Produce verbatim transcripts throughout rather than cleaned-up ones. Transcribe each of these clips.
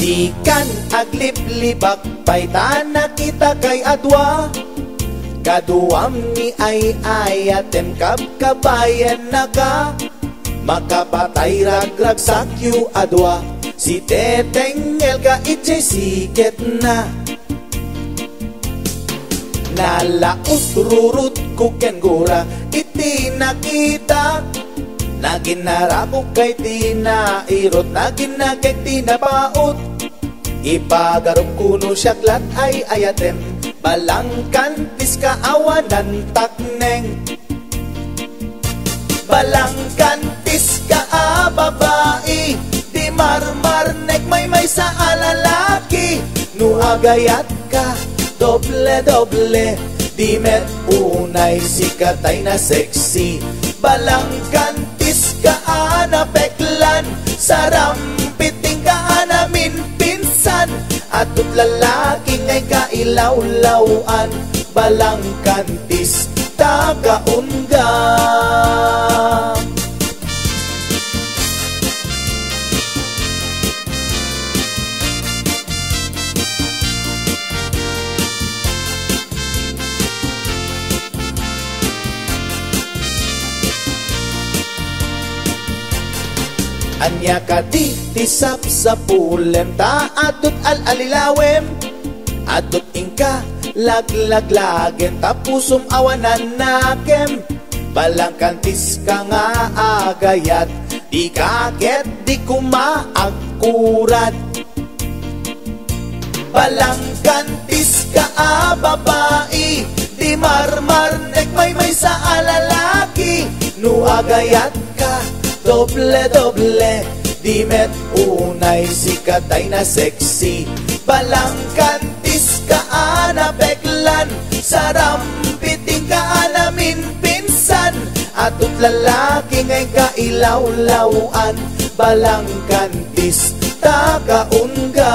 Dikan agliblibak pay ta nakitakay a dua. Kaduam ni ay-ayatem, kabkabayannaka. Makapatay ragragsakyo a dua. Sitengngel ka idiay siketna. Nalaus-rurutko ken gura iti nakitak. Naginnarakok kay ti nairut, naginnakek ti napaut. Ipagarupko no siak lat ay-ayatem, balangkantis ka awanan takneng. Balangkantis ka a babai, di marmarnek maymaysa a lalaki. No agayatka, doble-doble, di met unay sikatay na sexy. Balangkantis ka a napeklan, sarampiting ka a naminpinsan, atut lalaki ngay kailawlawan. Balangkantis ta kaunggam. Ania kadi ti sapsapulem ta atut al-alilawem? Atut inka laglaglagem ta pusom awanan nakem. Balangkantis ka nga agayat, di ka ket di koma agkurad. Balangkantis ka a babai, di marmarnek maymaysa a lalaki. No agayat ka, doble-doble, di met unay sikatay na sexy. Balangkantis ka a napeklan, sarampiting ka a naminpinsan, atut lalaki ngay kailawlawan. Balangkantis ta kaunggam.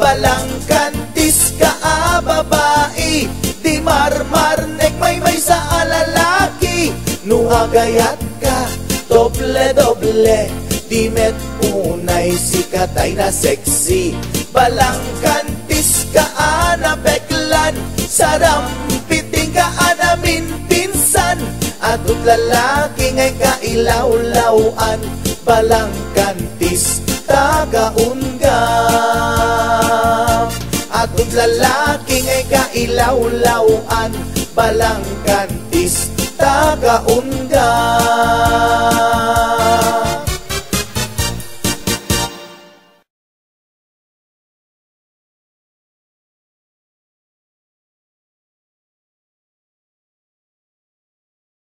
Balangkantis ka a babai, di marmarnek maymaysa a lalaki. No agayat ka, doble-doble, di met unay sikatay na sexy. Balangkantis ka a napeklan, sarampiting ka a naminpinsan, atut lalaki ngay kailawlawan. Balangkantis ta kaunggam. Atut lalaki ngay kailawlawan. Balangkantis ta kaunggam.